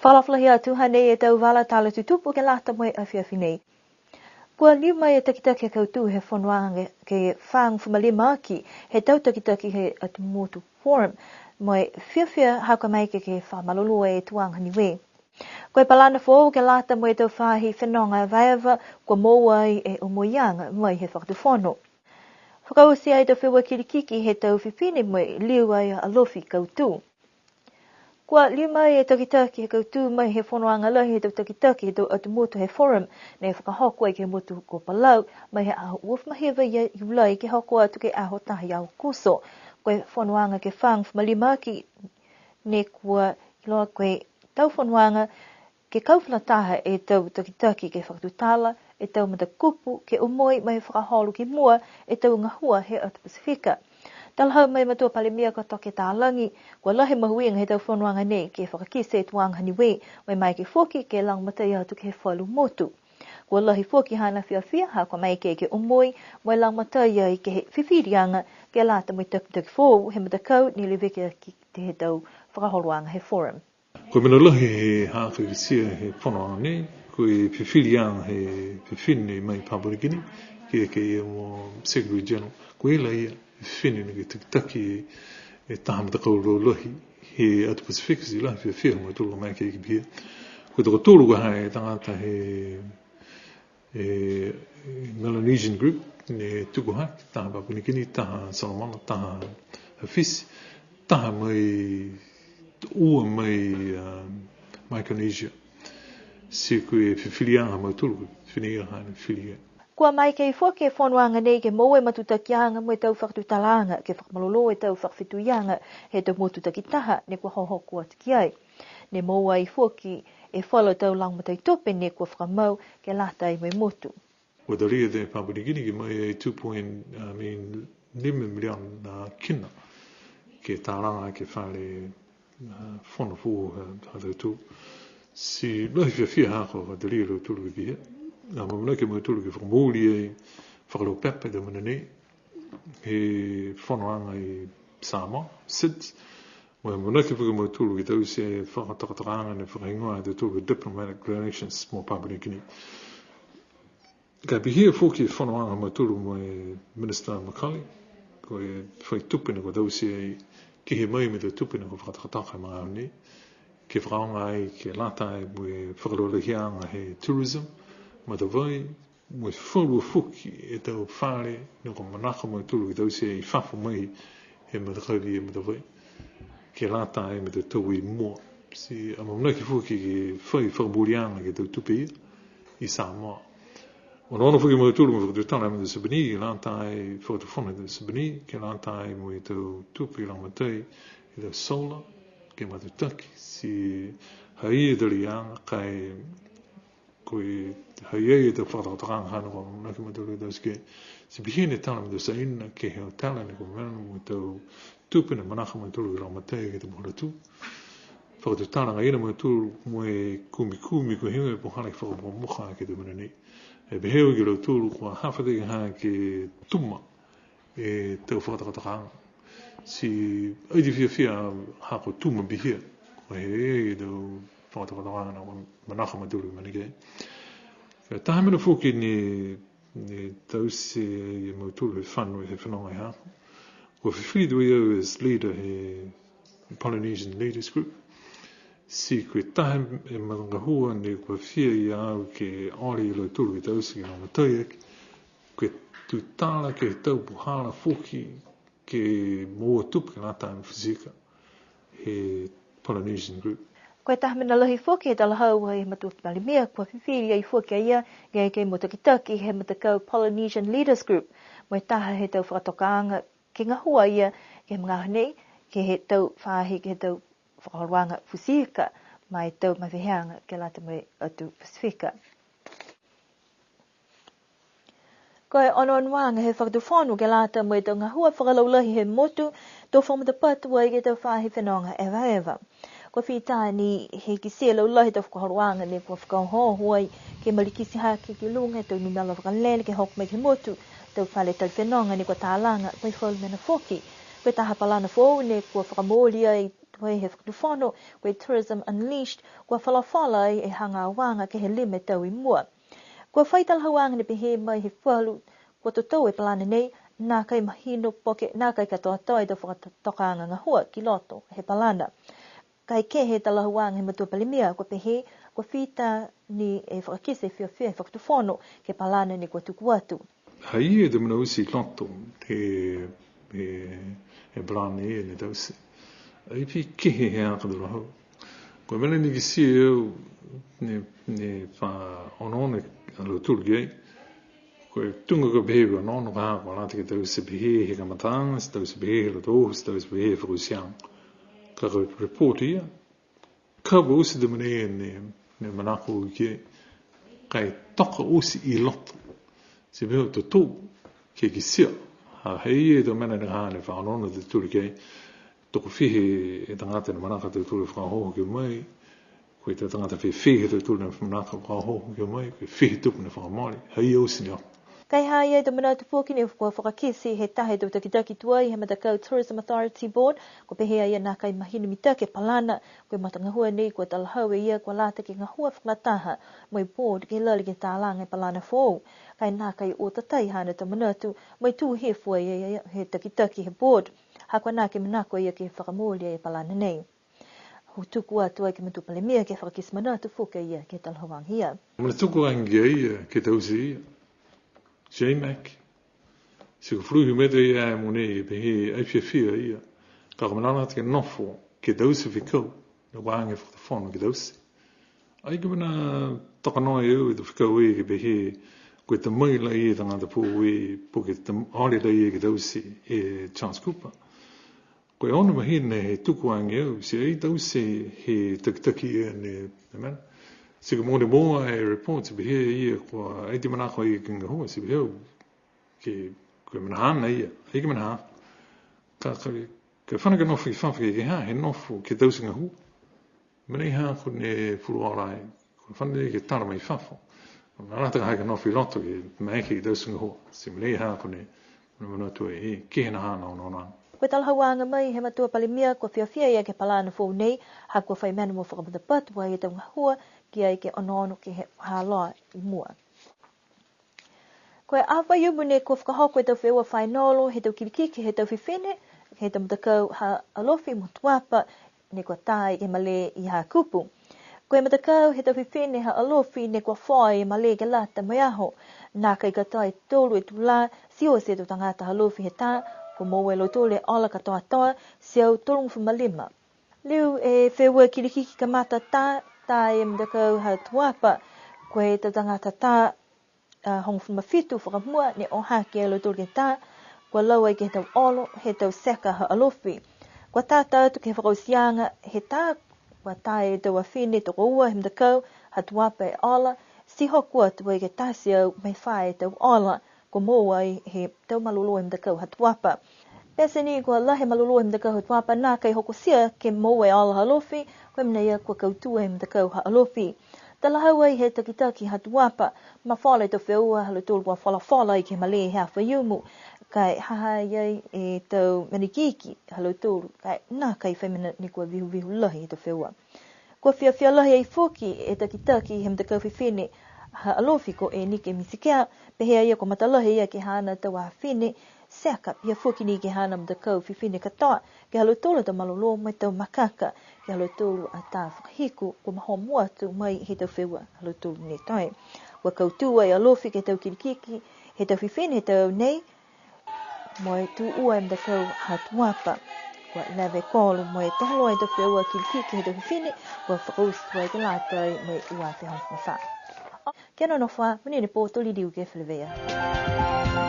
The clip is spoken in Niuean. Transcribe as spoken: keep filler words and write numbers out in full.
Fakaalofa lahi atu, hanei e tau vala tala tutupu ke lata mo e afiafi nei. Kua liu mai e takitaki he kautū he fonoaga ke fagofulu ma lima aki he tau takitaki he Atu Motu Forum, mo e fiafia ha kua maeke ke fakamalolō e tuaga Niue. Ko e palana foou ke lata mo e tau faahi fenoga evaeva, kua moua ai e omoiaga mai he fakatufono. Fakaoti ai e tau feua kilikiki he tau fifine mo e liu ai a alofi kautū. Kua liu mai e takitaki he kautū mai he fonoaga lahi he tau takitaki he tau atu motu he Forum, ne fakahoko ai ke he motu ko Palau, mai he aho uafulu ma hiva ia Iulai ke hoko atu ke he aho taha ia Aokuso. Ko e fonoaga ke fagofulu ma lima aki, ne kua iloa ko e tau fonoaga ke kau fakalataha e tau takitaki ke fakatutala e tau matakupu ke omoi mo e fakaholo ki mua e tau gahua he atu Pasifika. Talahau mai e Matua Palemia ko Toke Talagi, kua lahi e mahuiga he tau fonoaga nei ke fakakite e tuaga Niue, mo e maeke foki ke lagomatai atu ke he falu motu. Kua lahi foki haana fiafia ha kua maeke ke omoi mo e lagomatai ai ke he fifiliaga ke lata mo e takitaki foou he matakau ne leveki aki he tau fakaholoaga he Forum. Ko e mena lahi he haaku kitia he fonoaga nei, ko e fifiliaga he fifine mai Papua New Guinea, ke, ke ia mo Secretary General, ko e laia e fifine ne takitaki e taha matakau laulahi he atu Pasifika, ti lahi e fiafia ha mautolu ka maeke ke pihia. Ko e tokotolu ko e ha e tagata he e Melanesian group, ne tuku hake, taha Papua New Guinea, taha Solomona, taha Fisi, taha mai, ua mai, um, Micronesia. Ti ko e fifiliaga ha mautolu, ko e fifine ia ha ne filia. Kua maeke foki e fonoaga nei ke moua e matutakiaga mo e tau fakatutalaaga, ke fakamalolō e tau fakafetuiaga he tau motu takitaha, ne kua hohoko atu ki ai. Ne moua ai foki e falu tau lagomatai tupe ne kua fakamau ke lata ai mo e motu. Kua talia e Papua New Guinea ke mai ai two point, I mean, lima miliona kina ke talaga ke he fale, uh, fono foou ha, ha tautolu. Ti lahi e fiafia ha ko e kua talia e lautolu ke pihia. Amanaki a mautolu ke fakamooli ai fakalaupepa e tau mena nei he fonoaga i Samoa, SIDS. Mo e amanaki foki a mautolu ke taute e fakatokatokaaga ne fakahigoa e tautolu ke diplomatic relations mo Papua New Guinea. Ka e pihia foki e fonoaga ha mautolu mo e Minister McCully, ko e fai tupe ne kua taute ai, kehe mai mo e tau tupe ne kua fakatokatoka he magaaho nei, ke fakaaoga ai ke lata ai mo e fakalaulahiaga he tourism, matavai, mo e falu foki e tau fale ne kua manako a mautolu ke taute i fafo mai he matakavi e Matavai, ke lata ai mo e tau tau i mua. Ti amanaki foki ke fai fakamooliaga ke he tau tupe ia i Samoa. Onoono foki a mautolu mo e fakatutala mo e tau Sapani, ke lata ai fakatufono he tau Sapani, ke lata ai mo e tau tupe lagomatai, e tau solar, ke matutaki, ti ha i ai e taliaga, ka e Ko e ha i ai e tau fakatokatokaaga ne kua amanaki a mautolu ke taute, ti pihia ni e tala mo e tau Saina ke he tau tala ne kua mena mo e tau tupe ne manako a mautolu ke lagomatai ke he tau puhala tū. Fakatutala agaia a mautolu mo e kumikumi ko e heigoa e puhala ke fakamukamuka ke he tau mena nei. E pehē au ki a lautolu kua hafa tei ha ke tuma e tau fakatokatokaaga. Ti ai te fiafia ha ko e tuma pihia. Ko e he tau fakatokatokaaga ne manako a mautolu ke maeke. Ko e taha mena foki ne, ne taute e mautolu he fano, he fanoga he haaku. Kua fifili tuai au as leader he Polynesian Leaders Group. Ti ko e taha e matagahua ne kua fia ia au ke ole e lautolu ke taute ke lagomatai aki. Ko e tutala ke he tau puhala foki ke moua tupe ke lata mo e futi ika he Polynesian Group. Ko e taha mena lahi foki he talahau he Matua Palemia, kua fifili ai foki a ia ke, ke mo takitaki he matakau Polynesian Leaders Group. Mo e taha he tau fakatokaaga ke gahua a ia ke he magaaho nei, ke he tau faahi, ke he tau fakaholoaga futi ika, ma e tau maveheaga ke lata mo e atu Pasifika. Ko e onoonoaga he Fakatufono ke lata mo e tau gahua fakalaulahi he motu, to fakamatapatu ai ke he tau faahi fenoga evaeva. Kua fita ni he kitia e laulahi e tau fakaholoaga ne kua fakaohooho ai ke malikiti hake ki luga e tau numela vakalele ke hoko mai ke he motu, tau fale tali fenoga ne kua talaga, mo e falu mena foki. Ko e taha palana foou ne kua fakamooli ai atu ai he Fakatufono, ko e Tourism Unleashed, kua folafola ai e hagaaoaga ke he lima e tau i mua. Kua fai talahauaga ne pehē mai he falu, kua totou e palana nei, nākai mahino po ke nākai katoatoa e tau fakatokaaga gahua ki loto he palana. Ka e kehe e talahauaga he Matua Palemia, kua pehē, kua fita ni e fakakite fiafia he Fakatufono ke he palana ne kua tuku atu. Ha ia e tau mena oti i loto he, he, he palana ia ne taute. Ai pihia kehe he aho ka talahau. Ko e mena ne kitia e au ne, ne fa onoono a lautolu ki ai. Ko e tuga ka pehē kua onoono ka ha kua lata ke taute pehē he kamataaga, ti taute pehē he loto, ti taute pehē he fakaotiaga. Ka ko e report ia, ka oti e tau mena ia ne, ne manako ki ai, ka e toka oti i loto. Ti pehē totou ke kitia, ha ha ia e tau mena ne ha ne fa onoono a tautolu ki ai, tokofiha e tagata ne manako a tautolu fakaohooho ki ai mai, ko e tau tagata fēfē ha tautolu ne manako fakaohooho ki ai mai, ko e fiha e tupe ne fakamole, ha ia oti ni a. Ka e ha ha i ai e tau manatu foki ne kua fakakite he taha he tau takitaki tuai he matakau Tourism Authority Board, kua pehē a ia nākai mahino mitaki e palana, ko e matagahua nei kua talahau e ia kua lata ke gahua fakalataha mo e board ke lali ke talaga e palana foou. Ka e nākai o tatai haana tau manatu, mo e tū hifo a ia he takitaki he board. Ha kua nākai manako a ia ke fakamooli e palana nei. Kua tuku atu ai ke he Matua Palemia ke fakakite manatu foki a ia ke he talahauaga ia. Mena tuku age a ia ke taute ia. J-Mac. Ti ko e fuluhi mena ia e mogonei, pehē ai fiafia a ia. Ka ko e mena lata ke nofo, ke taute fekau, ne kua age e Fakatufono ke taute. Ai ko e mena takanoa e au e tau fekau ia ke pehē, ko e ta mai lahi e tagata foou ia, po ke ta mai lahi e ke taute e Charles Cooper. Ko e ono mahina he tuku age au, ti ai taute he takitaki ia ne, ne mena. Ti ko e mogonei moua e report, ti pehē a ia kua ai ti manako a ia ke gahua, ti pehē au, ke, ko e mena haana ia, ai ke mena ha. Ka, ka, ka fano ke nofo i fafo ke, ke ha, he nofo ke taute gahua. Mena ia ha ko ne fuluola ai, ko e fano ia ke tala mai fafo. Mena lata ka ha ke nofo i loto ke maeke ke taute gahua. Ti mena ia ha ko ne, mena mena atu ai, e, ke he na ha na onoono. Ko e talahauaga mai he Matua Palemia, kua fiafia a ia ke he palana foou nei, ha kua fai mena mo fakapatapata ai e tau gahua, ki ai ke onoono ke he ha loa i mua. Ko e aho Faiumu ne kua fakahoko e tau feua fainolo he tau kilikiki he tau fifine, he tau matakau ha Alofi mo Tuapa, ne kua tā ai ke he malē i Hakupu. Ko e matakau he tau fifine ha Alofi ne kua foa e malē ke lata mo e aho. Nākai katoa e tolu e tulā, ti oti e tau tagata ha Alofi he tā, kua moua e lautolu e ola katoatoa, teau tolugofulu ma lima. Liu e feua kilikiki kamata tā, tā e matakau ha Tuapa, ko e tau tagata tā, a, hogofulu ma fitu fakamua, ne o hake a lautolu ke tā, kua lau ai ke he tau olo, he tau seka ha Alofi. Kua tata atu ke he fakaotiaga he tā, kua tā e tau afine tokoua he matakau ha Tuapa e ola, ti hoko atu ai ke taha e teau mo e fā e tau ola, kua moua ai he tau malolō he matakau ha Tuapa. Pete ni kua lahi e malolō he matakau ha Tuapa, nākai hokotia ke moua e ola ha Alofi, ko e mena ia kua kautū he matakau ha Alofi. Talahau ai he takitaki ha Tuapa, mafola e tau feua ha lautolu kua folafola ai ke he malē he aho Faiumu, ka e ha ha i ai e tau mena ikiiki ha lautolu, ka e nākai fai mena ne kua vihuvihu lahi he tau feua. Kua fiafia lahi ai foki e takitaki he matakau fifine ha Alofi ko Enike Misikea, pehē a ia kua matalahi a ia ke he haana tau afine seka, pihia foki ni ke he haana matakau fifine katoa, ke he ha lautolu a tau malolō mo e tau makaka, ke he ha lautolu a tā fakahiku, kua mahomo atu mai he tau feua ha lautolu ne toe. Kua kautū ai a Alofi ke he tau kilikiki he tau fifine he tau nei, mo e tū ua e matakau ha Tuapa. Kua leva e kolo mo e toholoa e tau feua kilikiki he tau fifine, kua fakaoti ai ke lata mo e ua afe hogofulu ma fā. Kia nonofo ā, monuina e pō, to liliu ke feleveia.